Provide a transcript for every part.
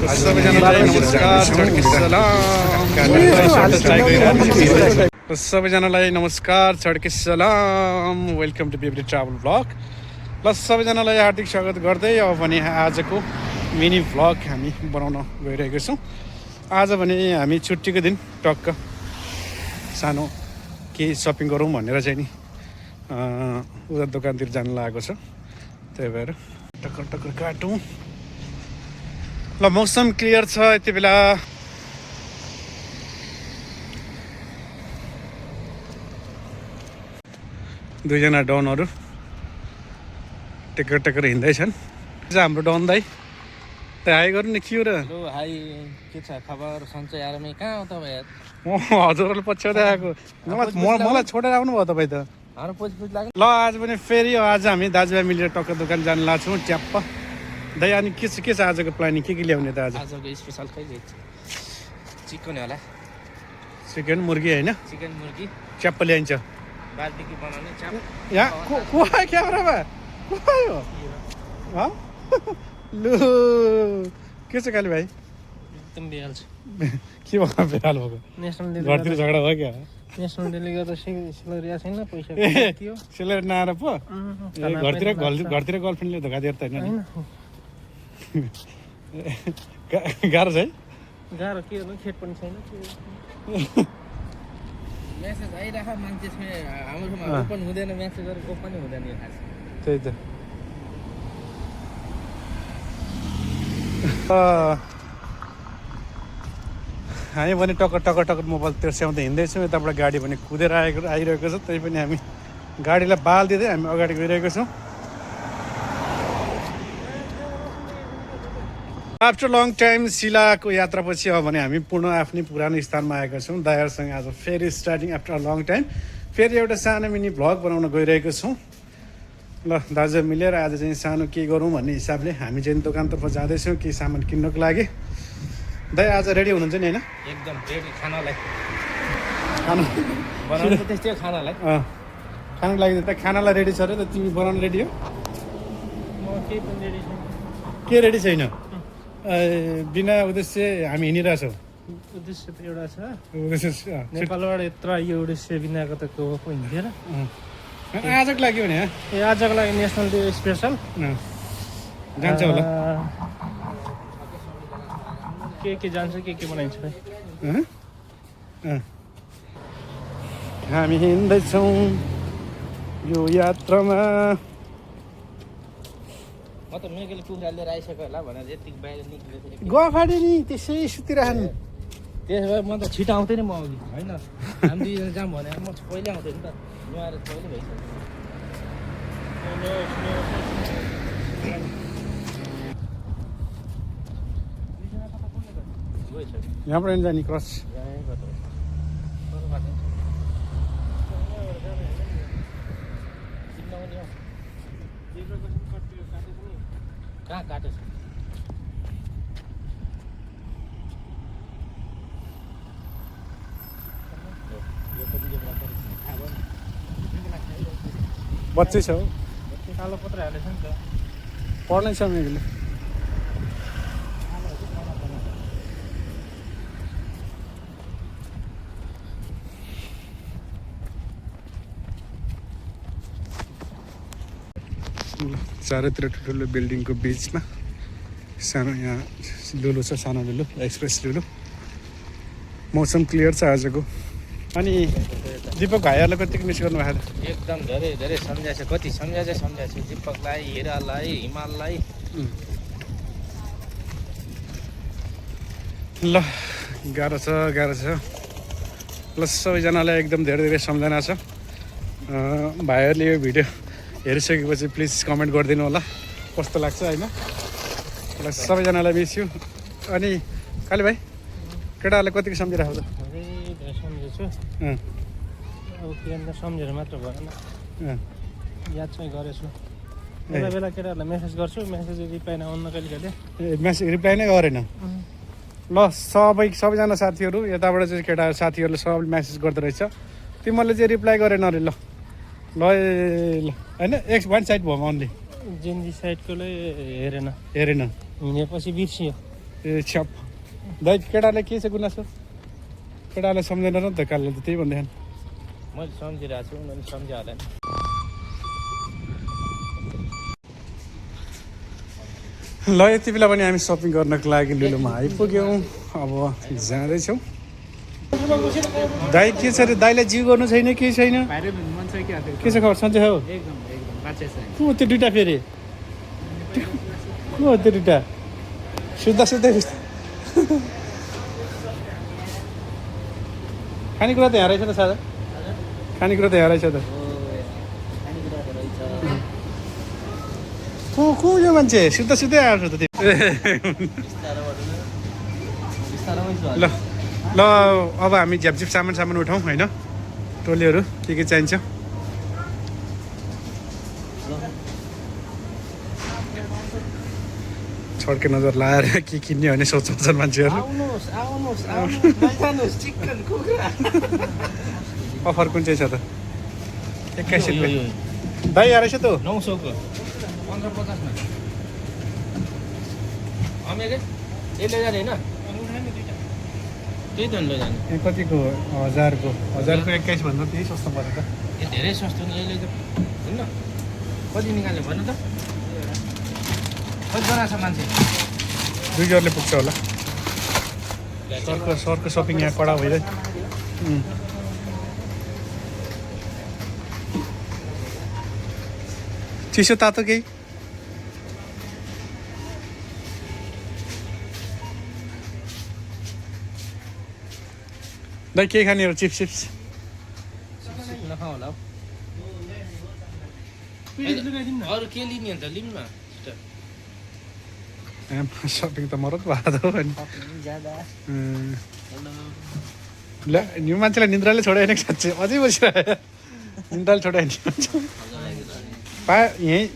सबैजनालाई नमस्कार छड्के सलाम welcome to baby travel vlog ल सबैजनालाई हार्दिक स्वागत गर्दै अब भने आजको मिनी भ्लग हामी बनाउन गइरहेको छौँ। आज भने हामी छुट्टीको दिन टक्क सानो केही सपिङ गरौँ भनेर चाहिँ नि उता दोकानतिर जान लागेको छ। त्यही भएर टक्कर टक्कर काटौँ। ल मौसम क्लियर छ यति बेला। दुईजना डनहरू टेक्कर टेक्कर हिँड्दैछन्। हाम्रो डन दाइ त हाई गर्नु नि के हो र? हाई के छ खबर? सन्चै आरामै कहाँ हो तपाईँ? हजुरहरूले पछ्याउँदै आएको मलाई छोडेर आउनु भयो तपाईँ त। ल आज पनि फेरि आज हामी दाजुभाइ मिलेर टक्क दोकान जान लाग्छौँ च्याप्प। दाइ अनि के छ आजको प्लानिङ? के ल्याउने त आज? आजको स्पेसल कहिले चिकन होला। चिकन मुर्गी होइन? चिकन मुर्गी च्याप्प ल्याइन्छ। बार्बिक्यू बनाउने च्याप। यहाँ को आयो क्यामेरामा? को आयो? लु के छ काली भाइ? एकदम बेहाल छ। के भयो बेहाल भएको? नेसनल डे घरतिर झगडा भयो क्या? नेसनल डेले गर्दा सेलेरी आएको छैन, पैसा ए सेलेरी नआएर पो घरतिर गर्लफ्रेन्डले धोका दिएर त होइन? गाह्रो छ है? गाह्रो के गर्नु, खेत पनि छैन। मेसेज आइरह मान्छे हाम्रोमा ओपन हुँदैन, मेसेजहरू ओपन हुँदैन। यो खास त्यही त। हामी पनि टक्कर मोबाइल तेर्स्याउँदै हिँड्दैछौँ। यताबाट गाडी पनि कुदेर आइरहेको छ। त्यही पनि हामी गाडीलाई बाल दिँदै हामी अगाडि गइरहेको छौँ। आफ्टर लङ टाइम शिलाको यात्रापछि अब भने हामी आफ्नै पुरानो स्थानमा आएका छौँ। दायाहरूसँग आज फेरि स्टार्टिङ आफ्टर लङ टाइम फेरि एउटा सानो मिनी भ्लग बनाउन गइरहेको छौँ। ल दाजु मिलेर आज चाहिँ सानो के गरौँ भन्ने हिसाबले हामी चाहिँ दोकानतर्फ जाँदैछौँ केही सामान किन्नको लागि। दाइ आज रेडी हुनुहुन्छ नि होइन? एकदम रेडी खानालाई। खाना बनाउनु त त्यस्तै खानालाई। खानको लागि त खानालाई रेडी छ र त तिमी बनाउनु रेडी हो? म केही पनि रेडी छैन। के रेडी छैन? बिना उद्देश्य हामी हिँडिरहेछौँ। उद्देश्य त एउटा छ। उद्देश्य नेपालबाट यत्र यो उद्देश्य बिनाको त को हिँडेर आजको लागि भने आजको लागि नेसनल डे स्पेसल जान्छ होला। के जान्छ, के बनाइन्छ भाइ? हामी हिँड्दैछौँ यो यात्रामा। म त मेघले कुखुरा लिएर आइसक्यो होला भनेर यतिको बाहिर निक्लिएको। गफाडी नि त्यसै सुतिरहनु। त्यसो भए म त छिटो आउँथेँ नि। म अघि होइन हामी दुईजना जाऊँ भने म पहिले आउँथेँ नि त। नुहाएर पहिले भइसक्यो। यहाँबाट जाने क्रस कहाँ काटेछ? बच्चै छ हौ। कालो पत्र हालेछ नि त। पढ्नै छ मेघले। चारैतिर ठुल्ठुलो बिल्डिङको बिचमा सानो यहाँ लुलु छ, सानो लुलु एक्सप्रेस लुलु। मौसम क्लियर छ आजको। अनि दिपक भाइहरूलाई कतिको मिस गर्नुभएको? एकदम धेरै धेरै सम्झाएको छ। कति सम्झाएको छ दिपकलाई, हिरालाई, हिमाललाई। ल गाह्रो छ। ल सबैजनालाई एकदम धेरै धेरै सम्झना छ। भाइहरूले यो भिडियो हेरिसकेपछि प्लिज कमेन्ट गरिदिनु होला कस्तो लाग्छ होइन। ल सबैजनालाई मिस यु। अनि काली भाइ केटाहरूलाई कतिको सम्झिरहेको छ? धेरै सम्झेछु। अब के अन्त सम्झेर मात्र भएन, याद चाहिँ गरेछु। बेला बेला केटाहरूलाई मेसेज गर्छु, मेसेज रिप्लाई नआउनु कहिले कहिले। मेसेज रिप्लाई नै गरेन। ल सबैजना साथीहरू यताबाट चाहिँ केटा साथीहरूले सबले मेसेज गर्दो रहेछ, तिमीहरूले चाहिँ रिप्लाई गरेन अरे। ल होइन वान साइड भयो ओन्ली। जेन्जी साइडकोले हेरेन हिँडेपछि बिर्सियो। ए छ्याप दाइ केटाले के छ गुनासो केटाले सम्झेन र नि त कालले त त्यही भन्दैन मैले सम्झिरहेको छु उनीहरूले सम्झिहालेन ल यति बेला पनि हामी सपिङ गर्नको लागि लुलुमा आइपुग्यौँ अब जाँदैछौँ दाइ के छ अरे दाइलाई जिउ गर्नु छैन केही छैन के छ खबर सन्चै हो को त्यो दुइटा फेरि को त्यो दुइटा सुत्दा सुत्दै खानेकुरा त यहाँ रहेछ त सादा खानेकुरा त यहाँ रहेछ त को यो मान्छे सुत्दा सुत्दै आएको छ त ल ल अब हामी झ्यापझिप सामान उठाउँ होइन टोलीहरू के चाहिन्छ छड्के नजर लाएर के किन्ने भने सोच्छन् मान्छेहरू अफर कुन चाहिँ छ त 21 रुपियाँ दाइ यहाँ रहेछ त 900 को 1550 मा अमेके यसले जाने हैन त्यही त लैजाने यहाँ कतिको 1000 को 21 भन्दा त्यही सस्तो पऱ्यो त यो धेरै सस्तो नि यसले त हैन कति निकाल्ने भन्नु त कति जना छ मान्छे 2 जरले पुग्छ होला सरको सपिङ यहाँ कडा भइदै चिसो तातो केही दाइ के खाने हो चिप्स नखाऊ होला अरू के लिने अन्त लिउँ न सपिङ त मरत भएको हो नि ल यो मान्छेलाई निन्द्राले छोडाएन साँच्चै अझै बसिरह्यो निन्द्राले छोडाएन पा यहीँ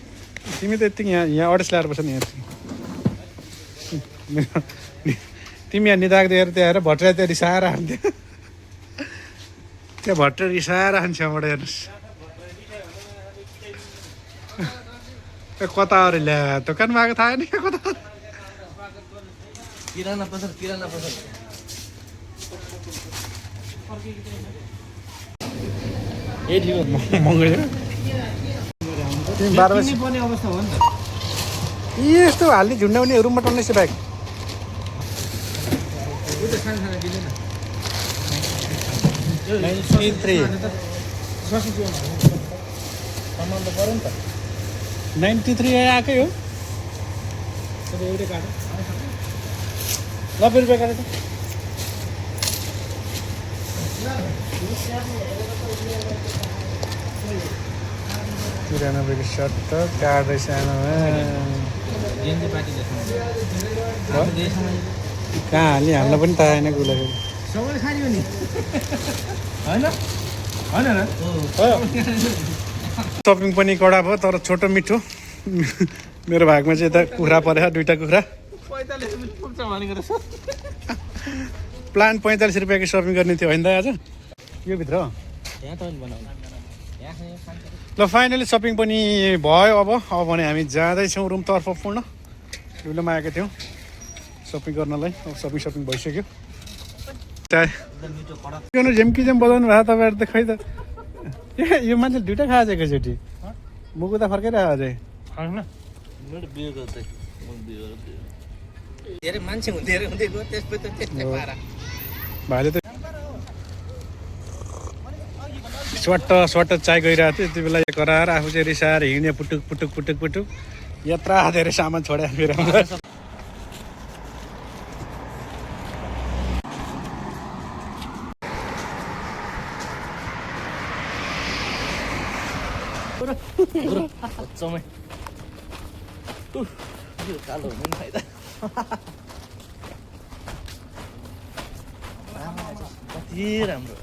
तिमी त यति यहाँ अडेस ल्याएर बस्छ नि यहाँ तिमी यहाँ निदाएको दिएर त्यहाँ हेर भट्टराई त्यहाँ रिसाएर हान्थ्यो त्यहाँ भट्ट रिसाएर हान्छ यहाँबाट हेर्नुहोस् कता अरे ल्या दोकानमा आएको थाहा नि कता किराना पसल ए ठिक महँगो छ तिमी 12 बजी पर्ने अवस्था हो नि त यस्तो हाल्ने झुन्डाउने रुममा टन्ने छ ब्याग यो त खाना दिदैन 93 सामान त पर्यो नि त 93 आएकै हो एउटै काट्यो 90 रुपियाँ काटेको रुपियाँको सर्ट त कार्ड रहेछ आमामा कहाँ हाल्ने हामीलाई पनि थाहा छैन गुलाको सबैले खाने नि होइन होइन सपिङ पनि कडा भयो तर छोटो मिठो मेरो भागमा चाहिँ यता कुखुरा परेछ 2टा कुखुरा 45 रुपियाँ पुग्छ भनेको रहेछ प्लान 45 रुपियाँको सपिङ गर्ने थियो होइन त आज यो भित्र यहाँ त बनाउनु ल फाइनली सपिङ पनि भयो अब भने हामी जाँदैछौँ रुमतर्फ पूर्ण ठुलोमा आएको थियौँ सपिङ गर्नलाई अब सपिङ भइसक्यो गर्नु झेम्किझेम बजाउनु भएको तपाईँहरू त खै त यो मान्छेले 2टा खाएछ एकैचोटि मुगु त फर्काइरहेको अझै धेरै मान्छे हुँदै गयो त्यसपछि त त्यस्तै पारा भाइले त स्वाट चाय गइरहेको थियो त्यति बेला कराएर आफू चाहिँ रिसाएर हिँड्यो पुटुक यत्रा धेरै सामान छोड्यो मेरो समय कालो हुनु नि फाइदा कति राम्रो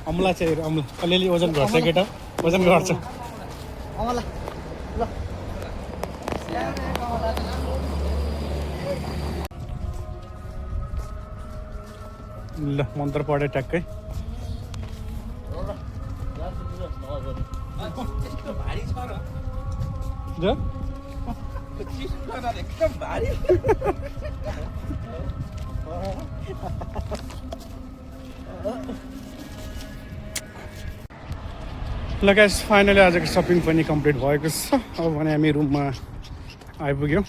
अम्ला चाहिँ अम्ला अलिअलि ओजन घट्छ केटा ओजन घट्छ ल मन्त्र पढे ट्याक्कै एकदम भारी ल गाइस फाइनली आजको सपिङ पनि कम्प्लिट भएको छ अब भने हामी रुममा आइपुग्यौँ